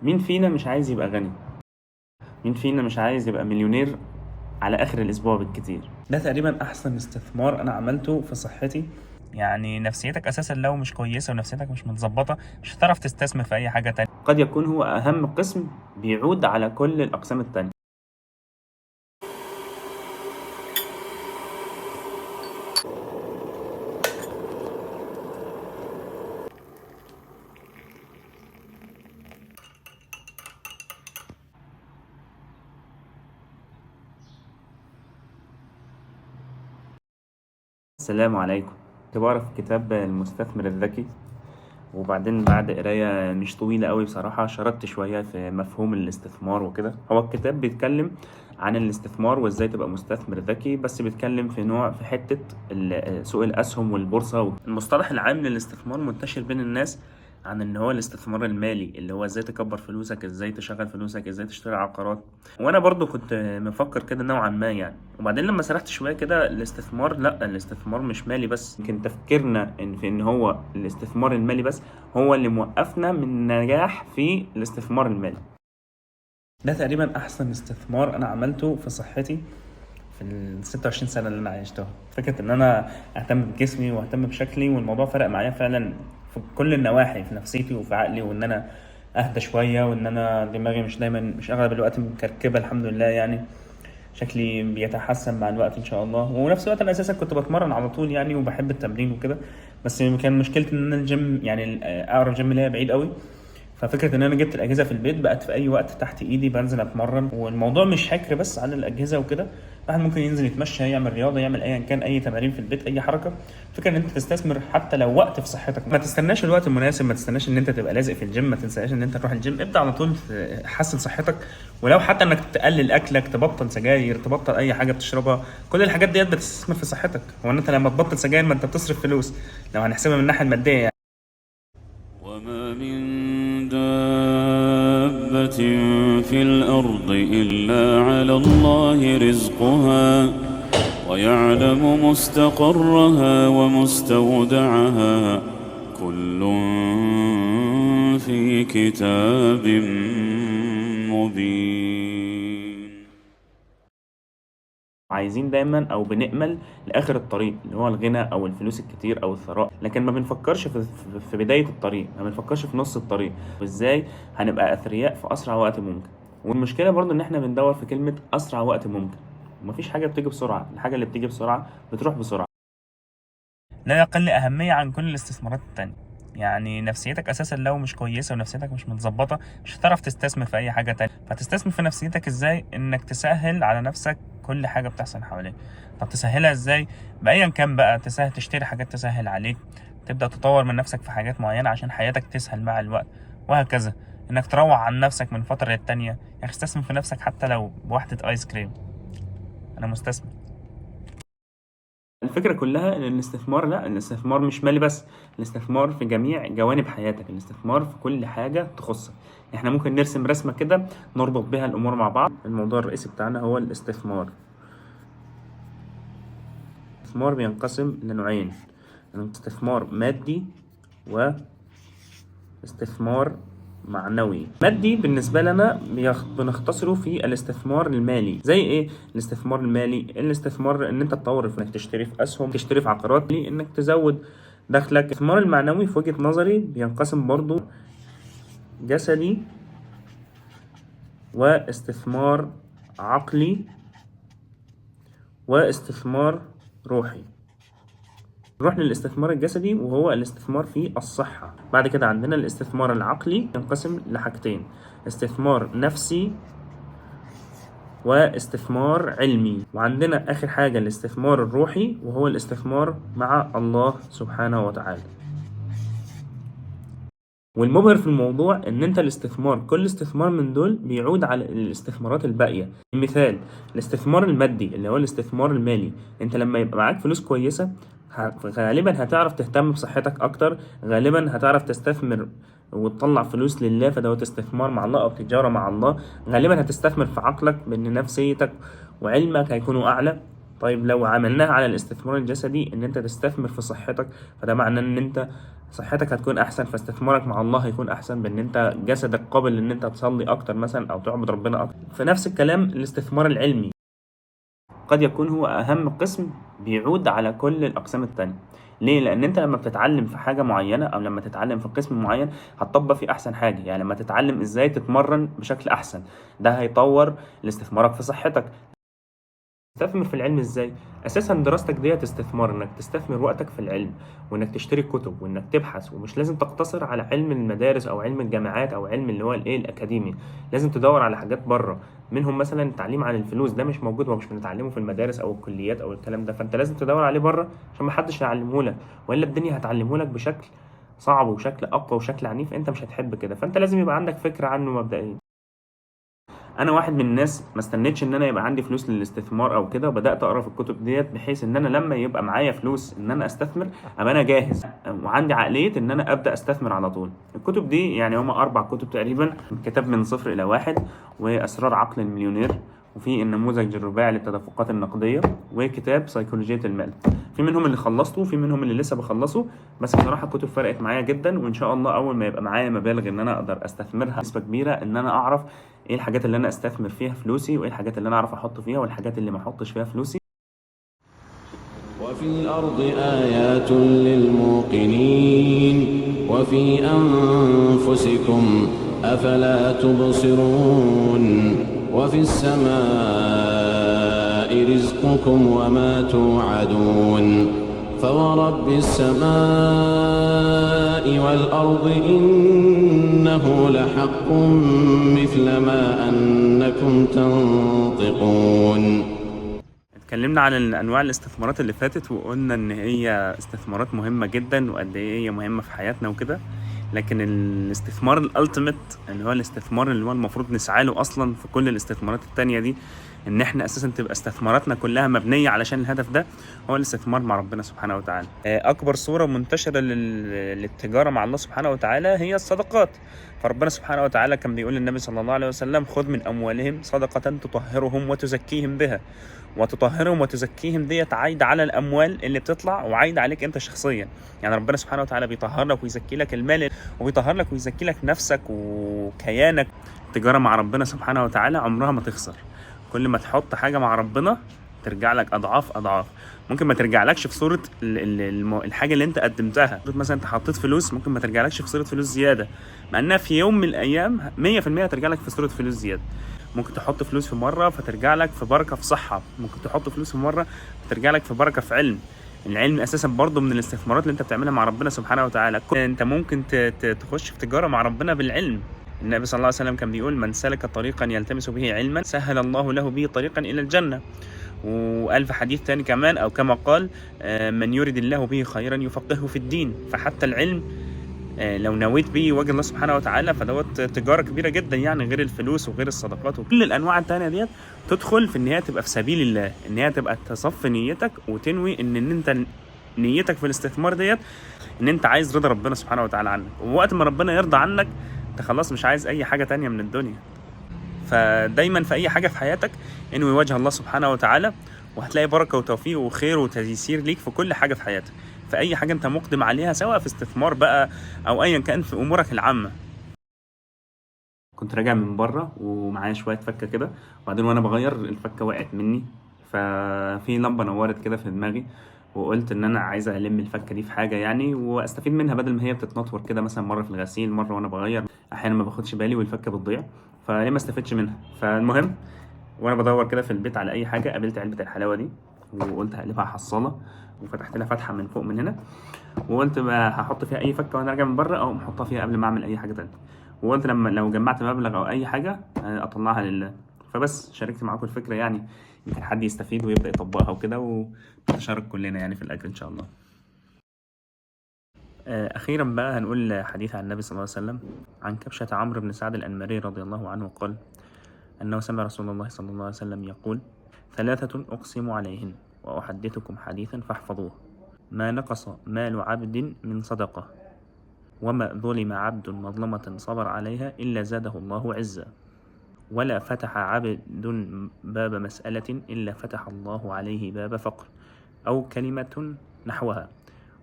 مين فينا مش عايز يبقى غني؟ مين فينا مش عايز يبقى مليونير على اخر الاسبوع بالكتير؟ ده تقريبا احسن استثمار انا عملته في صحتي. يعني نفسيتك اساسا لو مش كويسة ونفسيتك مش متظبطه مش هتعرف تستثمر في اي حاجة تانية. قد يكون هو اهم قسم بيعود على كل الاقسام التانية. السلام عليكم. كنت بقرا في كتاب المستثمر الذكي، وبعدين بعد قراية مش طويلة قوي بصراحة شردت شوية في مفهوم الاستثمار وكده. هو الكتاب بيتكلم عن الاستثمار وازاي تبقى مستثمر ذكي، بس بيتكلم في نوع في حتة سوق الأسهم والبورصة. المصطلح العام للاستثمار منتشر بين الناس عن ان هو الاستثمار المالي، اللي هو ازاي تكبر فلوسك، ازاي تشغل فلوسك، ازاي تشتري عقارات. وانا برضو كنت مفكر كده نوعا ما يعني. وبعدين لما سرحت شوية كده، الاستثمار لا، الاستثمار مش مالي بس. يمكن تفكيرنا ان في ان هو الاستثمار المالي بس هو اللي موقفنا من النجاح في الاستثمار المالي. ده تقريبا احسن استثمار انا عملته في صحتي في ال 26 سنة اللي انا عشتها. فكرة ان انا اهتم بجسمي واهتم بشكلي، والموضوع فرق معايا فعلا في كل النواحي، في نفسيتي وفي عقلي، وان انا اهدى شوية، وان انا دماغي مش دايما، مش اغلب الوقت مكركبه الحمد لله. يعني شكلي بيتحسن مع الوقت ان شاء الله. ونفس الوقت انا اساسا كنت بتمرن على طول يعني، وبحب التمرين وكده، بس كان مشكلتي ان انا الجيم يعني اقرب جيم ليا بعيد قوي. ففكره ان انا جبت الاجهزة في البيت بقت في اي وقت تحت ايدي بنزل اتمرن. والموضوع مش حكر بس على الاجهزة وكده، الواحد ممكن ينزل يتمشى، يعمل رياضة، يعمل ايا كان، اي تمارين في البيت، اي حركة. فكرة ان انت تستثمر حتى لو وقت في صحتك. ما تستناش الوقت المناسب، ما تستناش ان انت تبقى لازق في الجيم، ما تنساش ان انت تروح الجيم. ابدا على طول حسن صحتك، ولو حتى انك تقلل اكلك، تبطل سجاير، تبطل اي حاجة بتشربها، كل الحاجات ديت بتستثمر في صحتك. هو ان انت لما تبطل سجاير ما انت بتصرف فلوس، لو هنحسبها من الناحية المادية يعني. وما من دابة في الأرض إلا على الله رزقها ويعلم مستقرها ومستودعها كل في كتاب مبين. عايزين دايما او بنأمل لاخر الطريق اللي هو الغنى او الفلوس الكتير او الثراء، لكن ما بنفكرش في بداية الطريق، ما بنفكرش في نص الطريق وازاي هنبقى اثرياء في اسرع وقت ممكن. والمشكلة برضو ان احنا بندور في كلمة اسرع وقت ممكن، ومفيش حاجة بتيجي بسرعة، الحاجة اللي بتيجي بسرعة بتروح بسرعة. لا يقل اهمية عن كل الاستثمارات التانية. يعني نفسيتك اساسا لو مش كويسة ونفسيتك مش متظبطه مش هتعرف تستثمر في اي حاجة تانية. فتستثمر في نفسيتك ازاي؟ انك تسهل على نفسك كل حاجة بتحصل حواليك. طب تسهلها ازاي؟ بايا كان بقى، تسهل تشتري حاجات تسهل عليك، تبدا تطور من نفسك في حاجات معينة عشان حياتك تسهل مع الوقت، وهكذا. انك تروح عن نفسك من فترة للتانيه، يعني استثمر في نفسك حتى لو بواحدة ايس كريم. انا مستثمر. الفكرة كلها إن الاستثمار لا، الاستثمار مش مالي بس، الاستثمار في جميع جوانب حياتك، الاستثمار في كل حاجة تخصك. احنا ممكن نرسم رسمة كده نربط بها الأمور مع بعض. الموضوع الرئيسي بتاعنا هو الاستثمار. الاستثمار بينقسم لنوعين، استثمار مادي واستثمار معنوي. مادي بالنسبة لنا بنختصره في الاستثمار المالي. زي ايه الاستثمار المالي؟ الاستثمار ان انت تطور في انك تشتري في اسهم، تشتري في عقارات، انك تزود دخلك. الاستثمار المعنوي في وجهة نظري بينقسم برضو جسدي واستثمار عقلي واستثمار روحي. نروح للاستثمار الجسدي وهو الاستثمار في الصحة. بعد كده عندنا الاستثمار العقلي ينقسم لحاجتين، استثمار نفسي واستثمار علمي. وعندنا آخر حاجة الاستثمار الروحي وهو الاستثمار مع الله سبحانه وتعالى. والمبهر في الموضوع ان انت الاستثمار، كل استثمار من دول بيعود على الاستثمارات الباقية. مثال الاستثمار المادي اللي هو الاستثمار المالي، انت لما يبقى معاك فلوس كويسة غالبا هتعرف تهتم بصحتك اكتر، غالبا هتعرف تستثمر وتطلع فلوس لله، فده استثمار مع الله او تجارة مع الله. غالبا هتستثمر في عقلك بان نفسيتك وعلمك هيكونوا اعلى. طيب لو عملناها على الاستثمار الجسدي، ان انت تستثمر في صحتك، فده معناه ان انت صحتك هتكون احسن، فاستثمارك مع الله هيكون احسن، بان انت جسدك قابل ان انت تصلي اكتر مثلا او تعبد ربنا اكتر. في نفس الكلام الاستثمار العلمي قد يكون هو اهم قسم بيعود على كل الاقسام التانية. ليه؟ لان انت لما بتتعلم في حاجة معينة او لما تتعلم في قسم معين هتطبق فيه احسن حاجة. يعني لما تتعلم ازاي تتمرن بشكل احسن، ده هيطور الاستثمارك في صحتك. تستثمر في العلم ازاي؟ اساسا دراستك ديت استثمار، انك تستثمر وقتك في العلم، وانك تشتري كتب، وانك تبحث. ومش لازم تقتصر على علم المدارس او علم الجامعات او علم اللي هو الايه الاكاديمي، لازم تدور على حاجات بره، منهم مثلا التعليم عن الفلوس، ده مش موجود ومش بنتعلمه في المدارس او الكليات او الكلام ده، فانت لازم تدور عليه بره عشان ما حدش يعلمه لك، والا الدنيا هتعلمه لك بشكل صعب وشكل اقوى وشكل عنيف، انت مش هتحب كده. فانت لازم يبقى عندك فكرة عنه مبدئيا. انا واحد من الناس ما استنيتش ان انا يبقى عندي فلوس للاستثمار او كده، وبدات اقرا في الكتب ديت بحيث ان انا لما يبقى معايا فلوس ان انا استثمر ابقى انا جاهز وعندي عقلية ان انا ابدا استثمر على طول. الكتب دي يعني هما 4 كتب تقريبا، كتاب من 0 الى 1، واسرار عقل المليونير، وفي النموذج الرباعي للتدفقات النقدية، وكتاب سيكولوجية المال. في منهم اللي خلصته وفي منهم اللي لسه بخلصه، بس بصراحة الكتب فرقت معايا جدا. وان شاء الله اول ما يبقى معايا مبالغ ان انا اقدر استثمرها بنسبة كبيرة، ان انا اعرف ايه الحاجات اللي انا استثمر فيها فلوسي، وايه الحاجات اللي انا اعرف احط فيها، والحاجات اللي ما احطش فيها فلوسي. وفي الأرض آيات للموقنين وفي أنفسكم أفلا تبصرون وفي السماء رزقكم وما توعدون فورب السماء والأرض إنه لحق مثل ما أنكم تنطقون. اتكلمنا عن انواع الاستثمارات اللي فاتت، وقلنا ان هي استثمارات مهمة جدا وقد ايه هي مهمة في حياتنا وكده، لكن الاستثمار الالتيميت اللي هو الاستثمار اللي هو المفروض نسعى له اصلا في كل الاستثمارات التانية دي، ان احنا اساسا تبقى استثماراتنا كلها مبنية علشان الهدف ده، هو الاستثمار مع ربنا سبحانه وتعالى. اكبر صوره منتشرة للتجارة مع الله سبحانه وتعالى هي الصدقات. فربنا سبحانه وتعالى كان بيقول للنبي صلى الله عليه وسلم: خذ من اموالهم صدقه تطهرهم وتزكيهم بها. وتطهرهم وتزكيهم ديت عايدة على الأموال اللي بتطلع، وعايدة عليك أنت شخصيا. يعني ربنا سبحانه وتعالى بيطهر لك ويزكي لك المال، وبيطهر لك ويزكي لك نفسك وكيانك. التجارة مع ربنا سبحانه وتعالى عمرها ما تخسر. كل ما تحط حاجة مع ربنا ترجع لك أضعاف أضعاف. ممكن ما ترجعلكش في صورة الحاجة اللي أنت قدمتها. مثلا أنت حطيت فلوس، ممكن ما ترجعلكش في صورة فلوس زيادة، مع أنها في يوم من الأيام 100% هترجع لك في صورة فلوس زيادة. ممكن تحط فلوس في مرة فترجع لك في بركة في صحة، ممكن تحط فلوس في مرة فترجع لك في بركة في علم. العلم أساسا برضو من الاستثمارات اللي أنت بتعملها مع ربنا سبحانه وتعالى. أنت ممكن تخش في تجارة مع ربنا بالعلم. النبي صلى الله عليه وسلم كان بيقول: من سلك طريقا يلتمس به علما سهل الله له به طريقا إلى الجنة. وقال في حديث تاني كمان، أو كما قال: من يريد الله به خيرا يفقهه في الدين. فحتى العلم لو نويت بيه وجه الله سبحانه وتعالى فدوت تجارة كبيرة جدا، يعني غير الفلوس وغير الصدقات وكل الأنواع التانية ديت تدخل في إن هي تبقى في سبيل الله، إن هي تبقى تصفي نيتك وتنوي إن أنت نيتك في الاستثمار ديت إن أنت عايز رضا ربنا سبحانه وتعالى عنك. ووقت ما ربنا يرضى عنك أنت خلاص مش عايز أي حاجة تانية من الدنيا. فدايما في أي حاجة في حياتك انوي وجه الله سبحانه وتعالى، وهتلاقي بركة وتوفيق وخير وتيسير ليك في كل حاجة في حياتك، في أي حاجة أنت مقدم عليها، سواء في استثمار بقى أو أيا كان في أمورك العامة. كنت راجع من بره ومعايا شوية فكة كده، وبعدين وأنا بغير الفكة وقعت مني، ففي لمبة نورت كده في دماغي، وقلت إن أنا عايز ألم الفكة دي في حاجة يعني وأستفيد منها، بدل ما هي بتتنطور كده مثلا مرة في الغسيل، مرة وأنا بغير، أحيانا ما باخدش بالي والفكة بتضيع، فليه ما استفدش منها؟ فالمهم وأنا بدور كده في البيت على أي حاجة، قابلت علبة الحلاوة دي وقلت هقلبها حصالة، وفتحت لها فتحة من فوق من هنا، وقلت بقى هحط فيها أي فكة وأنا راجع من بره، أو أحطها فيها قبل ما أعمل أي حاجة تانية. وقلت لما لو جمعت مبلغ أو أي حاجة أطلعها لله. فبس شاركت معاكم الفكرة، يعني يمكن حد يستفيد ويبدأ يطبقها وكده، ونتشارك كلنا يعني في الأجر إن شاء الله. أخيرا بقى هنقول حديث عن النبي صلى الله عليه وسلم عن كبشة عمرو بن سعد الأنماري رضي الله عنه، قال أنه سمع رسول الله صلى الله عليه وسلم يقول: 3 أقسم عليهن وأحدثكم حديثا فاحفظوه: ما نقص مال عبد من صدقة، وما ظلم عبد مظلمة صبر عليها إلا زاده الله عزا، ولا فتح عبد باب مسألة إلا فتح الله عليه باب فقر، أو كلمة نحوها.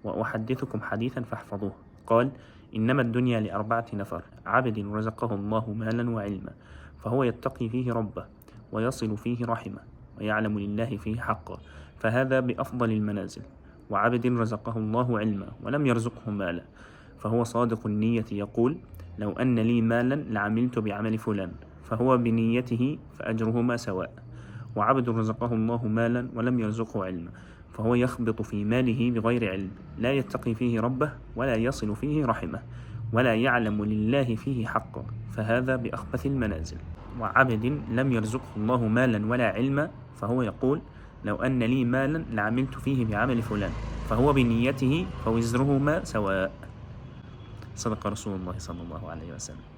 وأحدثكم حديثا فاحفظوه. قال: إنما الدنيا لأربعة نفر: عبد رزقه الله مالا وعلما، فهو يتقي فيه ربه، ويصل فيه رحمه، ويعلم لله فيه حقه، فهذا بأفضل المنازل. وعبد رزقه الله علما ولم يرزقه مالا، فهو صادق النية، يقول: لو أن لي مالا لعملت بعمل فلان، فهو بنيته فأجرهما سواء. وعبد رزقه الله مالا ولم يرزقه علما، فهو يخبط في ماله بغير علم، لا يتقي فيه ربه، ولا يصل فيه رحمه، ولا يعلم لله فيه حقه، فهذا بأخبث المنازل. وعبد لم يرزقه الله مالا ولا علما، فهو يقول: لو أن لي مالا لعملت فيه بعمل فلان، فهو بنيته فوزرهما سواء. صدق رسول الله صلى الله عليه وسلم.